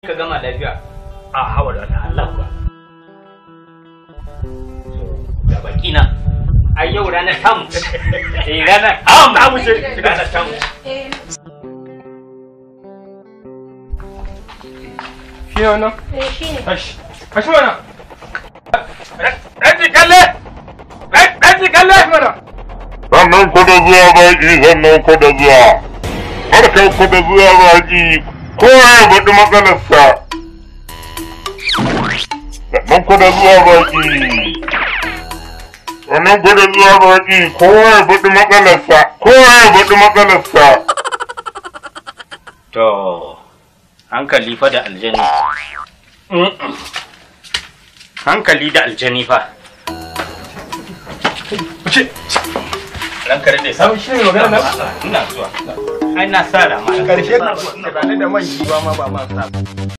Ka gama lafiya. A hawa da Allah kuwa. Ga baki na. Ai yau ranar tamu. Eh, ranar tamu ce. Ranar tamu. Shi ne wannan? Eh, shi ne. Tashi. Tashi mana. Ɗan kalle! Ɗan kalle! Mana. Sannan ku da zuwa baki, sannan ku da zuwa. Barkan ku da zuwa baki, kowa ya faɗi matsalarsa. Sannan ku da zuwa baki. Sannan ku da zuwa baki, kowa ya faɗi matsalarsa, kowa ya faɗi matsalarsa. To, hankali fa da aljani. Hankali da aljani fa. Wuce. Ranka daɗe sa. Shi ne magana nan? Ina zuwa. Ai na sa rama. Karshe ka da man giwa ma ba ma sa.